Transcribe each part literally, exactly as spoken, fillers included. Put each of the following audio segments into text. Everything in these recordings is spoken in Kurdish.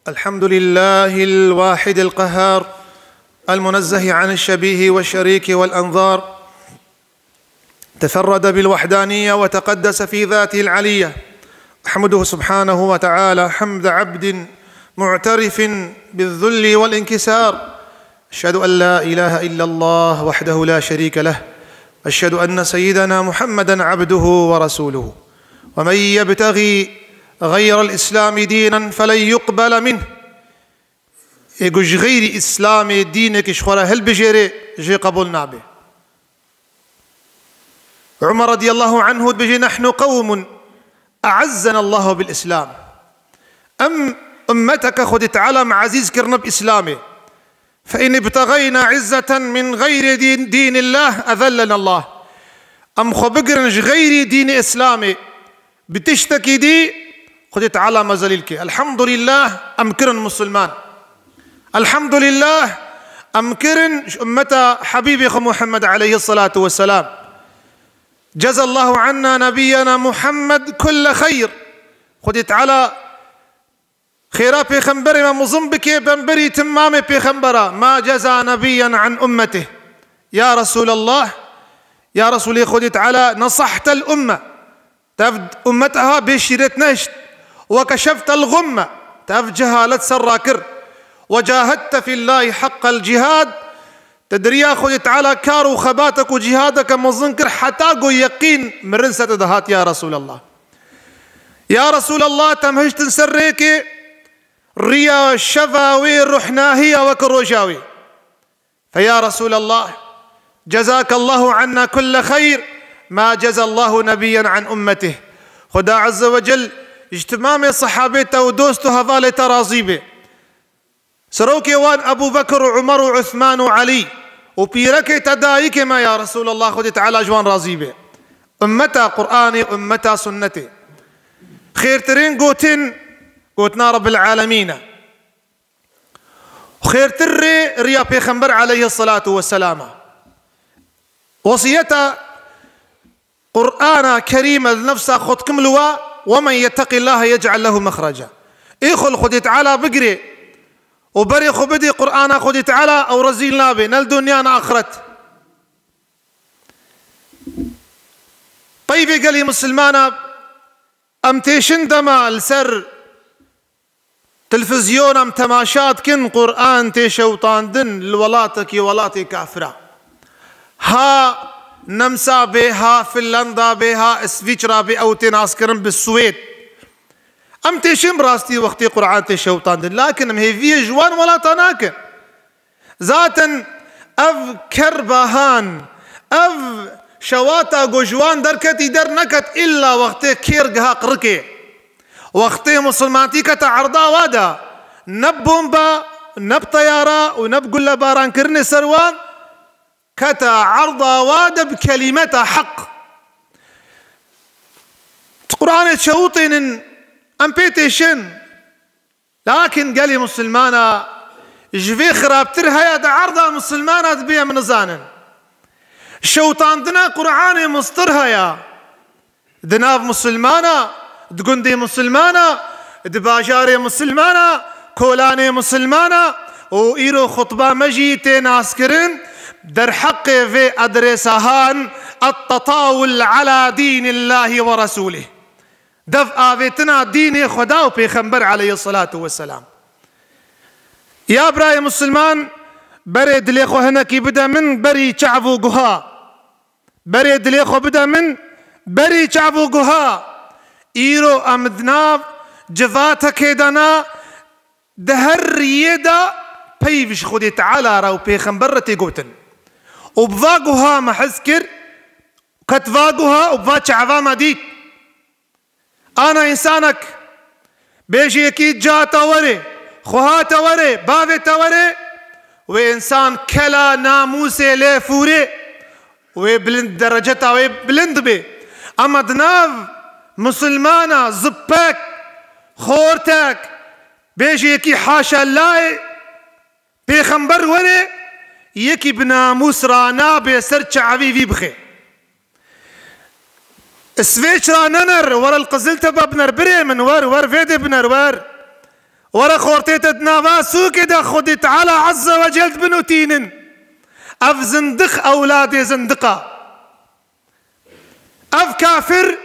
الحمد لله الواحد القهار، المنزه عن الشبيه والشريك والأنظار، تفرد بالوحدانية وتقدس في ذاته العلية. أحمده سبحانه وتعالى حمد عبد معترف بالذل والانكسار. أشهد أن لا إله إلا الله وحده لا شريك له. أشهد أن سيدنا محمدا عبده ورسوله. ومن يبتغ غير الإسلام دينا فلن يقبل منه. Ê ku ji xeyrî Îslamê dînekî ji xwe re hilbijêre, jê qebûl nabe. Umar radiyallahu anhu dibêje, "Nahnu qewmun e'ezzena Allahu bil Îslam." Em ummeteke Xwedê Teala me ezîz kirine bi Îslamê. "Fe in ibtexeyna izzeten min xeyrî dîn, dînillah, ezellena Allah." Em xwe bigirin ji xeyrî dînê Îslamê, bi tiştekî dî, Xwedê Teala me zelîl ke. Elhamdulillah, em kirin musulman. Elhamdulillah, em kirin ji ummeta Habîbê xwe Muhammed aleyhisselatu vesselam. Cezallahu anna nebiyyena Muhammed kulle xeyr. Xwedê Teala xêra pêxemberê me mezin bike, bemberî timamê pêxembera. Ma ceza nebiyyen an ummetih. Ya Resulallah, ya Resulê Xwedê Teala, nesahtel umme. Tev ummeta bê şîret nehişt. Ve keşeftel gumme. Tev cehalet ser rakir. Ve cahedte fillahi haqqel cihad. Te di riya Xwedê Teala kar û xebatek û cihadeke mezin kir, heta ku yeqîn mirin ser te dihat, ya Resulallah. Ya Resulallah, te em hiştin ser rêkê, riya şeva wê ruhnahiya weke roja wê. Fe ya Resulallah, cezakallahu anna kulle xeyr, ma cezallahu nebiyyen an ummetih. Xuda Azze ve Cel ji timamê sehabê te û dost û hevalê te razî be. Serokê wan Ebu Bekir û Umer û Uthman û Elî û pîrekê te dayikê me, ya Resulallah, Xwedê Teala ji wan razî be. Ummeta Qur'anê, ummeta sunnetê. Xêrtirîn gotin, gotina Rabbil Alemîn e. Xêrtir rê riya Pêxember aleyhisselatu vesselam e. Wesiyeta Qur'ana Kerîm li nefsa xwe dikim li we, "Ve men yetteqillahe yec'al lehu mexreca." Ê xwe li Xwedê Teala bigirê û berê xwe bidê Qur'ana Xwedê Teala, ew rezîl nabe, ne li dinya ne axiret. Peyvê gelî misilmana, em têşin dema li ser televîzyona em temaşa dikin, Qur'an tê şewitandin li welatekî, welatê kafira. Ha Nemsa bê, ha Finlanda bê, ha Îsvîçra bê, ew tê naskirin bi Swêd. Em têşin bi rastî wextê Qur'an tê şewitandin. Lakin em hêviyê ji wan welata nakin. Zaten ev kerbahan, ev şewata ku ji wan derketî derneket, îlla wextê kêr giha qirikê. Wextê misilmantî kete erda wa de, ne bi bomba, ne bi teyara û ne bi gullebarankirinê ser wan, kete erda wa de bi kelîmeta heq. Di Qur'anê çewitênin, em pê têşin. Lakin gelê misilmana ji vê xirabtir heye, di erda misilmana dibê em nizanin. Şewitandina Qur'anê mistir heye. Di nav misilmana, di gundê misilmana, di bajarê misilmana, kolanê misilmana û îro xutba me jî tê naskirin derheqê vê adrêsa han, التطاول على دين الله ورسوله. Dev avêtina dînê Xweda û Pêxember aleyhisselatu vesselam. Ya birayê misilman, berê dilê xwe hinekî bide min, berî çav û guha. Berê dilê xwe bide min, berî çav û guha. Îro em di nav civatekê de ne, di her riyê de peyv ji Xwedê Teala re û Pêxember re tê gotin. Û bi va guha me hez kir, ket va guha û bi va çava me dît. Ana însanek bêjî yekî ca te werê, xweha te werê, bavê te werê, wê însan kela namûsê lê fûrê, wê bilind, dereceta wê bilind bê. Ema di nav misilmana zipek, xortek, bêjî yekî haşa layê, Pêxember were, yekî bi namûs ranabe ser çavî vî bixe. Îsvêçra nener, were li Qiziltepe biner, birê min, wer, wer vê dê biner, wer. Were xortê te di nava sûkê de Xwedê Teala Azze ve Cel binûtînin. Ev zindiq ewladê zindiqa. Ev kafir,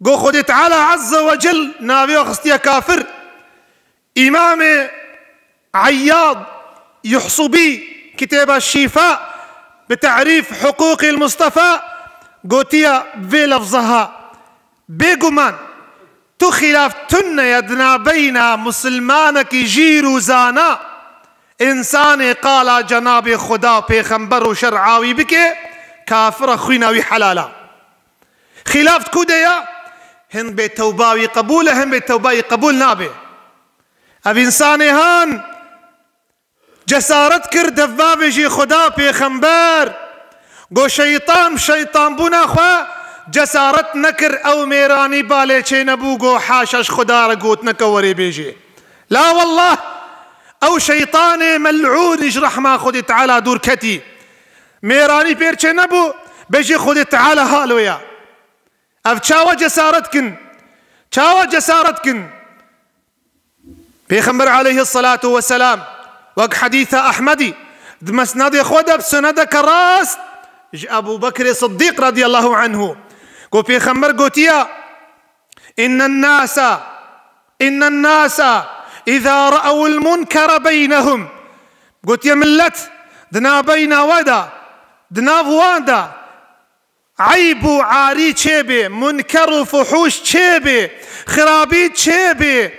go Xwedê Teala Azze ve Cel navê xwe xistiye kafir. Îmamê Eyyad Yuhsubî kitêba Şîfa bi terîf Huqûqî Mustafa gotiye vê lefzaha: Bêguman, tu xîlaf tunne ye di nabeyna musilmanekî jîr û zana, însanê qala cenabê Xuda, pêxember û şer'a wî bike, kafir e, xwîna wî helal e. Xîlaf di ku de ye? Hin bê tewba wî qebûl e, hin bê tewba wî qebûl nabe. Ev însanê han cesaret kir, dev bavêjî Xuda, pêxember. Go şeytan, şeytanbûna xwe cesaret nekir, ew mêranî balê çênebû, go haşa ji Xuda re got neke werê bêjê. La wallah, ew şeytanê mel'ûn ji rehma Xwedê Teala dûr ketî. Mêranî pêr çênebû, bêjê Xwedê Teala halo ya. Ev çawa cesaret kin? Çawa cesaret kin? Pêxember aleyhisselatu vesselam, wek hedîsa Ehmedî, di mesnedê xwe de, bi senedeke rast, ji Ebû Bekrê Siddîq radiyallahu anhu, ku pêxember gotiya: "Înnen nasa, înnen nasa, îza re'ewil munkere beynehum." Gotiye, millet di nabeyna we de, di nav wan de, eyb û arî çêbê, munker û fuhûş çêbê, xirabî çêbê,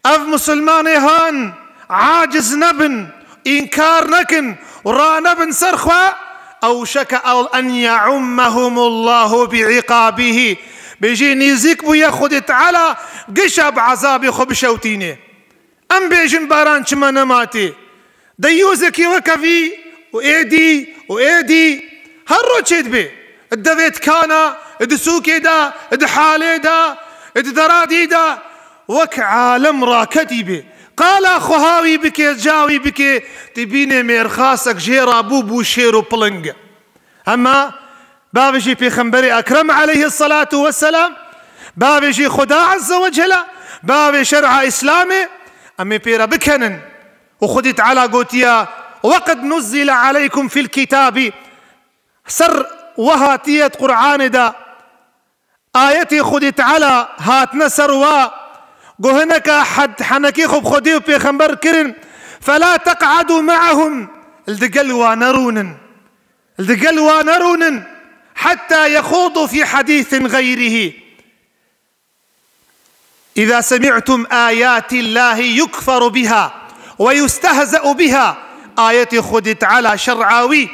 ev musulmanê han aciz nebin, înkar nekin û ranebin ser xwe, ewşeke en ye'ummehumullahu bi'iqabihî. Bêjî nîzîk bûye Xwedê Teala gişa bi ezabê xwe bişewtînê. Em bêjin baran çima nematê? Deyûzekî weke vî û êdî û êdî her roj çêdibe. Di devê dikana, di sûkê de, di halê de, di deradî de, wek alem raketî be. Qala xweha wî bike, ca wî bike, dibînê mêrxasek jê rabû bû şêr û piling. Hema bavêjî Pêxemberê Ekrem aleyhisselatu vesselam, bavêjî Xuda Azze ve Cela, bavê şer'a Îslamê, em ê pê re bikenin. Û Xwedî Teala gotiya: "Weqed nuzzile aleykum fil kitabî." Ser we hatiye di Qur'anê de, ayetê Xwedê Teala hatine ser wa, go hineka hed-, henekê xwe bi Xwedê û Pêxember kirin, "Fela teq'edû me'ahum." Li digel wa nerûnin. Li digel wa nerûnin. "Hetta yexûdu fî hedîsin xeyrihî." "Îza semi'tum âyâtillâhi yukferu bihâ ve yustehze'u bihâ." Ayetê Xwedê Teala şer'a wî,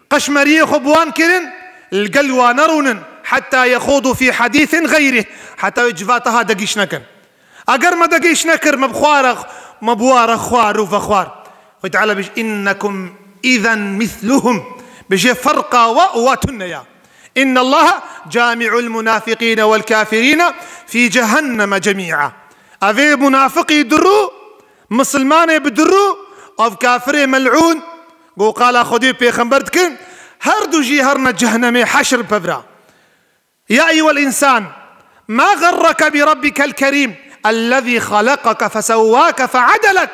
qeşmeriyê xwe bi wan kirin, li gel wan nerûnin, "Hetta yexûdu fî hedîsin xeyrih." Heta wê civata ha degîş nekin. Eger me degîş nekir, me bi xwe re, me bi wa re xwar û vexwar. Xwedê Teala bêjî: "Înnekum îzen misluhum." Bêjê ferqa we û wa tune ya. "Înnellaha cami'ul munafiqîne vel kafirîne fî cehenneme cemî'a." Evê munafiqî dirû, misilmanê bi dirû, ev kafirê mel'ûn, go qala Xwedê û Pêxember dikin, her du jî herne cehnemê heşr pevra. "Ya eyyuhel însan, ma xerreke bi rabbikel kerîm, ellezî xelekeke fesewwake fe'edelek."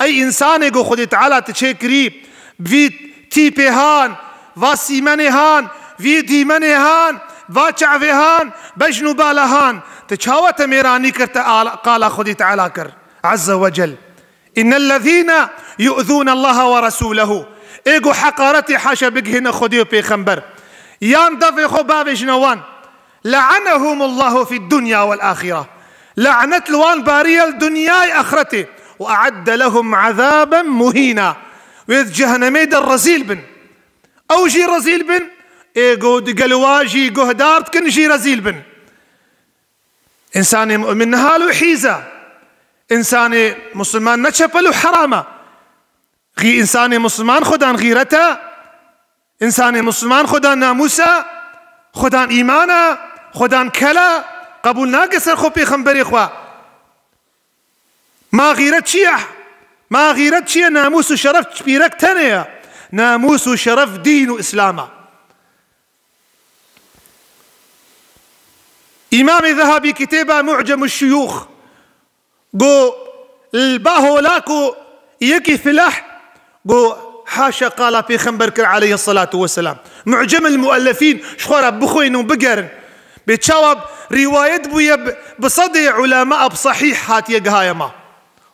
Ey însanê, go Xwedê Teala te çêkirî, vî tîpê han, va sîmenê han, vî dîmenê han, va çavê han, bejn û bala han, te çawa te mêranî kir, te ala-, qala Xwedê Teala kir, Azze ve Cel. "Înnellezîne yu'zûnellaha ve resûlehu." Ê go heqaretê haşa bigihîne Xwedê û Pêxember. Yan devê xwe bavêjine wan. "Le'anehumullahu fid dunya vel ahire." Lanet li wan bariye li dinyayê axretê. "Ve a'edde lehum azaben muhîna." Wê di cehenemê de rezîl bin. Ew jî rezîl bin. Ê go digel wa jî guhdar dikin jî rezîl bin. Însanê mu'min niha li wî hîz e. Însanê musulman ne çepel û heram e. Xî-, însanê musulman xwedan xîret e. Însanê musulman xwedan namûs e. Xwedan îman e. Xwedan kel e. Qebûl nake ser xwe pêxemberê xwe. Ma xîret çi ye? Ma xîret çi ye? Namûs û şeref pîrek tenê ye. Namûs û şeref dîn û Îslam e. Îmamê Zehabî kitêba Mu'cemû Şuyûx go Li ba hola ku yekî fileh got, haşa qala Pêxember kir aleyhissalatu vesselam. Mu'cem el Muellefîn ji xwe re bixwînin û bigerin. Bê çawa rîwayet bûye bi, bi sedê ulema bi sahîh hatiye gihaye ma.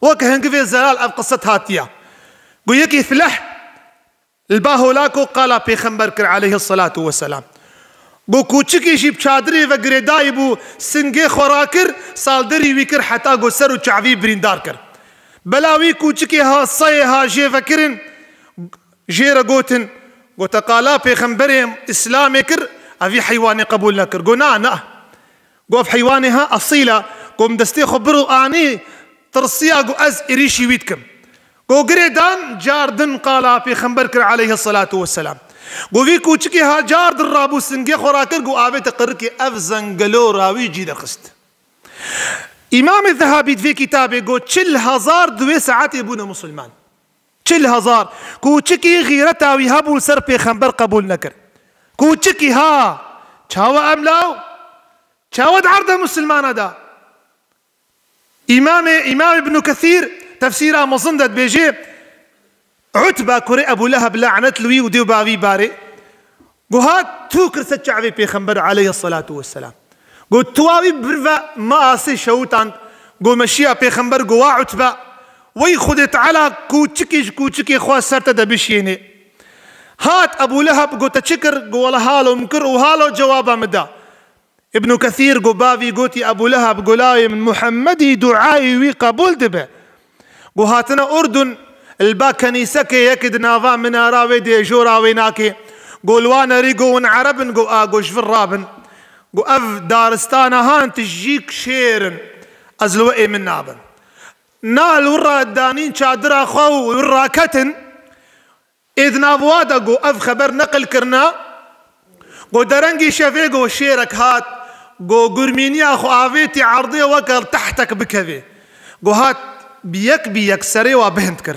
Wek hingivê zelal ev qiset hatiye. Got yekî fileh li ba hola ku qala Pêxember kir aleyhissalatu vesselam. Got kûçikê jî bi çadirê ve girêdayî bû, singê xwe rakir, salderî wî kir heta got ser û çavî birîndar kir. Bela wî kûçikê ha seyê ha jê vekirin, jê re gotin, gote qala Pêxemberê Îslamê kir, evî heywanê qebûl nekir. Got na, na. Got ev heywanê ha esîl e, got min destê xwe bir û anî tirsiya, got ez êrîşî wî dikim. Got girê dan, car din qala Pêxember kir aleyhissalatu vesselam. Got vî kûçikê ha car din rabû singê xwe rakir, got avête qirikê ev zengelo rawî cî derxist. Îmamê Zehabî di vê kitabê got çil hezar di wê saetê bûne musulman. Çil hezar. Kûçikî xîreta wî hebû li ser Pêxember qebûl nekir. Kûçikî ha. Çawa em law? Çawa di erdê musulmana da? Îmamê, Îmam Îbnû Kesîr tefsîra mezin de dibêje, Utbe kurê Ebû Leheb lanet li wî û dê û bavî barê. Got hat tû kir ser çavê Pêxember aleyhissalatu vesselam. Got tuwa wî bir ve ma asê şewitand. Got meşiya Pêxember got wa Utbe, wey Xwedê Teala kûçikî ji kûçikê xwe ser te de bişiyênê. Hat Ebû Leheb got te çi kir? Got wela halo min kir û halo cewaba min da. Îbnû Kesîr got bavî gotî Ebû Leheb got lawê min Muhemmedî duayê wî qebûl dibe. Got hatine Urdun, li ba kenîsekê yekê di nava minara wê dê jora wê nake. Got li wan erî got hûn Ereb in? Got a. Got ji vir rabin. Got ev daristana han tijîk şêr in. Ez li we êmin nabim. Na li wir ra danîn çadira xwe û wir raketin. Ê di nav wa de got ev xeber neqil kirina. Got derengî şevê got şêrek hat. Got gurmîniya xwe avêtî erdê weke tehtek bikevê. Got hat bi yek bi yek serê wa bihind kir.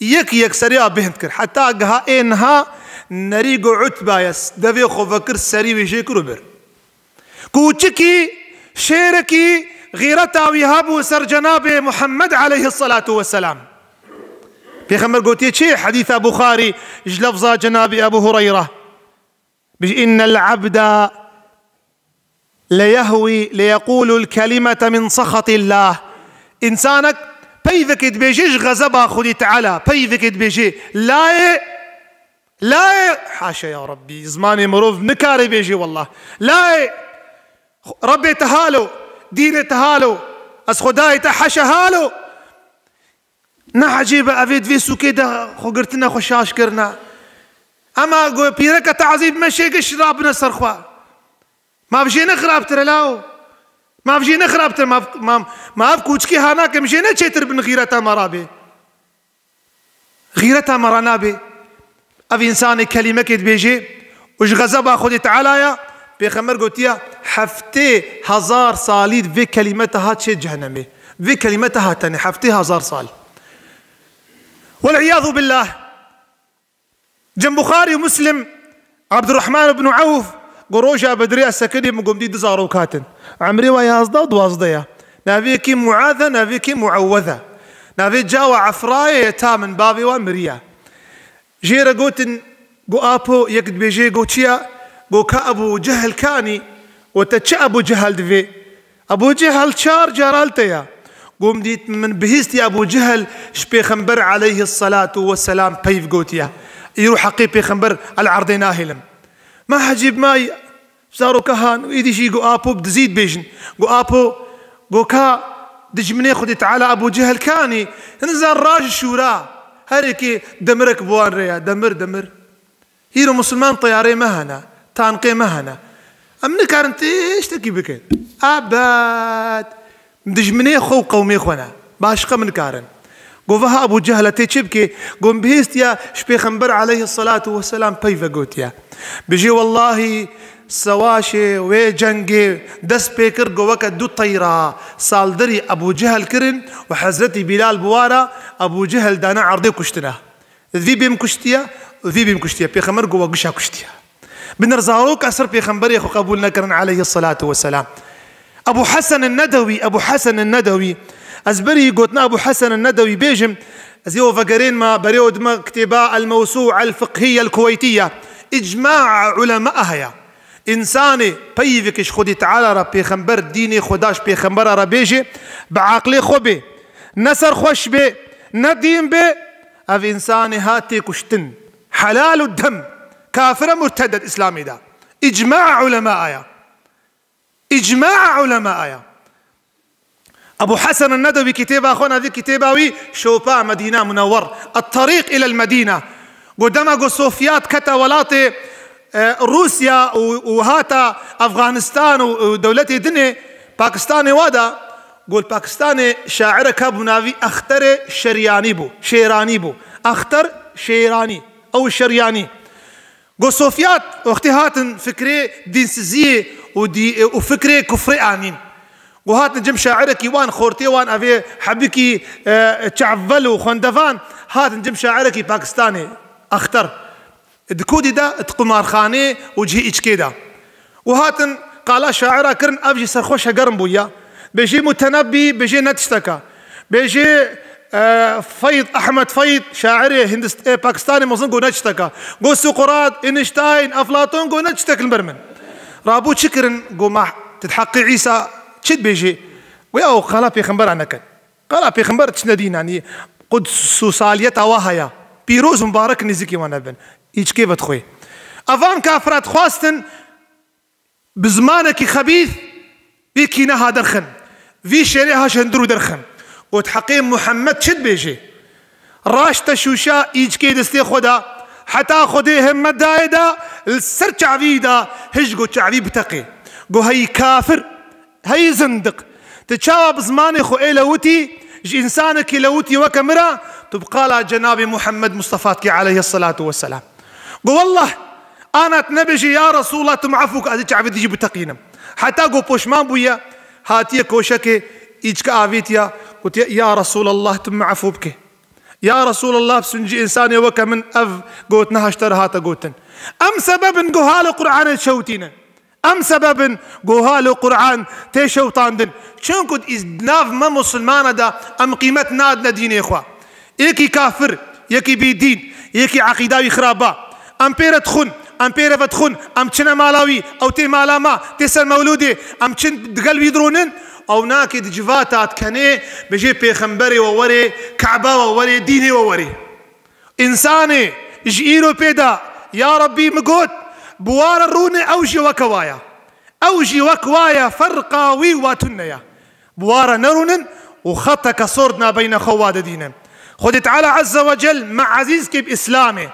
Yek yek serê wa bihind kir. Heta giha ê niha nerî got Utbe ye, devê xwe vekir serî wê jê kir û bir. Kûçikî, şêrekî, xîreta wî hebû ser Cenabê Muhammed aleyhissalatu vesselam. Pêxember gotiye çi? Hedîsa Buxarî ji lefza Cenabê Ebu Hureyre. Bijî, "Innel abda leyehwî leyeqûlul kelimete min sexatillah." Însanek peyvekê dibêje ji xezeba Xwedî Teala, peyvekê dibêje, layê Layê, haşa ya Rabbî, zimanê mirov nikare bêje wallah. Layê, Rabbê te halo, dînê te halo, ez Xwedayê te heşe halo. Ne ecêb e, evê di vê sûkê de xwe girtine, xwe şaş kirine. Ema got pîreke tazî bi meşê giş rabine ser xwe. Ma bi jê ne xirabtir e law? Ma bi jê ne xirabtir? Ma, ma, ma ev kûçikê ha nake, bi jê ne çêtir bin xîreta me rabê? Xîreta me ra nabê. Ev însanê kelîmekê dibêje û ji xezeba Xwedê Teala ya, Pêxember gotiya, heftê hezar salî vê kelîme te ha çê cehenemê. Vê kelîme te ha tenê heftê hezar sal. Wel'iyâzu billah. Cem Buxarî û Muslim, Abdurrahman ibn Awf, got roja Bedrê ez sekinî min gomdî du zarok hatin. Emrê wa yazdeh û duwazdeh ya. Navê yekî Muaz e, navê yekî Muawwez e. Navê cawa Efrayê ye, ta min bavê wa miriya. Jê re gotin, got apo, yek dibêje, got çi ya? Got ka Ebû Cehil kanî, we te çi Ebû Cehil divê? Ebû Cehil çar cara li te ya. Got min dît, min bihîstiye Ebû Cehil ji Pêxember aleyhissalatu vesselam peyv gotiye. Îro heqê Pêxember el erdê nahêlim. Ma hecîb may, zaroka han, êdî jî got apo bi dizî dibêjin. Got apo, got ka dijminê Xwedê Teala Ebû Cehil kanî, hin zan raji şûra, her yekê demirek bi wan re ya, demir, demir. Îro misilman teyarê me hene, tankê me hene. Em nikarin tiştekî bikin. Ebed. Dijminê xwe û qewmê xwe ne. Başqa min karin. Got, "Veha Ebû Cehla tê çi bike?" Got, "Bihêstiya ji Pêxember aleyhissalatu vesselam peyve gotiye." Bijî, "Wellahî, sewaşê wê cengê dest pê kir, got, weke du teyra salderî Ebû Cehel kirin û Hezretî Bîlal bi wara Ebû Cehel dane erdê kuştina." Vî bêm kuştiye, vî bêm kuştiye. Pêxember got, "We gişa kuştiye." Binir zaroka ser Pêxemberê xwe qebûl nekirin aleyhissalatu vesselam. Ebû Hesen Nedewî, Ebû Hesen Nedewî, Ez berî gotina Ebû Hesen Nedewî bêjim, ez ê vegerên me berê û dime kitêba El-Mewsû'a El-Fiqhiyye El-Kuweytiyye, îcma'a ulema heye. Însanê peyvekî ji Xwedê Teala re, pêxember, dînê Xweda ji pêxembera re bêjê, bi aqlê xwe bê, ne serxweş bê, ne dîn bê, ev însanê ha tê kuştin. Helal û dem. Kafir e, murted e di Îslamê de. Îcma'a ulema aya. Îcma'a ulema aya. Ebû Hesen Nedewî kitêba xwe navê kitêba wî Şopa Medîna Munewwer, At-Tarîq ilel Medîna. Got dema ku Sofyat kete welatê, e, Rûsya û, û hata Afganistan û, û dewletê dinê Pakistanê wa da, got Pakistanê şairek hebû navî Exterê Şeryanî bû, Şêranî bû. Exter Şêranî, ew Şeryanî. Go Sofyat, wextê hatin fikrê dînsiziyê û dî-, û fikrê kufrê anîn. Go hatin cem şairekî wan, xortê wan, evê hebikî, e, çavvel û xwendevan, hatin cem şairekî Pakistanê, Axter. Di kodî de, di qumarxanê û cihê îçkê de. Go hatin qala şaira kirin, ev jî serxweşe germ bûya. Bêjê Mutenebbî, bêjê ne tişteka. Bêjê, e, Feyd, Ehmed Feyd, şairê Hindist-, e, Pakistanê mezin, go ne tişteka. Go Suqrat, Einstein, Eflatun, go ne tiştek li ber min. Rabû çi kirin? Go ma tu di heqê Îsa çi dibêjê? Go ya qala pêxembera nekin. Qala pêxember tişt nedî, yanî quds û saliyeta wa heye. Pîroz û mubarek nêzîkî wan nebin. Îçkê vedixwê. Evan kafira dixwastin bi zimanekî xebîth vî kîne ha derxin, vî şerê ha ji hundir û derxin. Got heqê Muhammed çi dibêjê? Raşte şûşa îçkê destê xwe da, heta Xwedê himmet dayê da, li ser çavî da, hij got çavî biteqê. Got hey kafir, hey zindiq, tu çawa bi zimanê xwe ê lewitî, ji însanekî lewitî weke min re, tu bi qala Cenabê Muhammed Mustafa dikî aleyhisselatu vesselam. Got wallah, ana tu nebêjî ya Resulallah, tu min efû ke, ez ê çavê dijî biteqînim. Heta ku poşman bûye, hatiye koşekê, îçke avêtiye, gotiye ya Resulallah, tu min efû bike. Ya Resulallah, bi suncî însanê weke min ev gotina ji te re hate gotin. Em sebeb in ku halo Qur'anê şewtînin. Em sebeb in ku halo Qur'an tê şewtandin. Çunku di îz-, nav me musulmana de em qîmet nadine dînê xwe. Yekî kafir, yekî bîdîn, yekî eqîda wî xirab ba. Em pê re dixwin, em pê re vedixwin, em çine mala wî, ew tê mala me, tê ser mewlûdê, em çin digel wî dironin, ew nakê di civata dikenê, bêjê pêxemberê we werê, Keba we werê, dînê we werê. Însanê ji îro pê de, ya Rebbî min got, bi wa re rûne, ew jî weke wa ye. Ew jî wek wa ye, ferqa wî û wa tune ye. Bi wa re nerûnin û xeteke sor di navbeyna xwe wa de dînin. Xwedê Teala Azze ve Cel me ezîz ke bi Îslamê.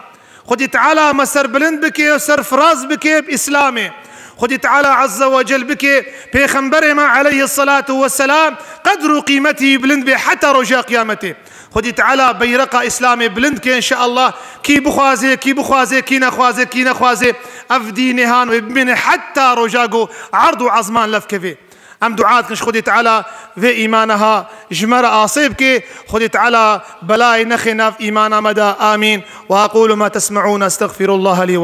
Xwedê Teala me serbilind bike û serfiraz bike bi Îslamê. Xwedê Teala Azze ve Cel bike Pêxemberê me aleyhisselatu vesselam qedr û qîmetî bilind be heta roja qiyametê. Xwedî Teala beyreqa Îslamê bilind ke, înşeallah, kî bixwaze, kî bixwaze, kî nexwaze, kî nexwaze, ev dînê han wê bimîne heta roja ku erd û ezman lev keve. Em dua dikin ji Xwedî Teala vê îmana ha ji me re asê bike, Xwedî Teala belayê nexê nav îmana me de. Amîn. Ve aqulu ma tesmeûn, estexfirullah li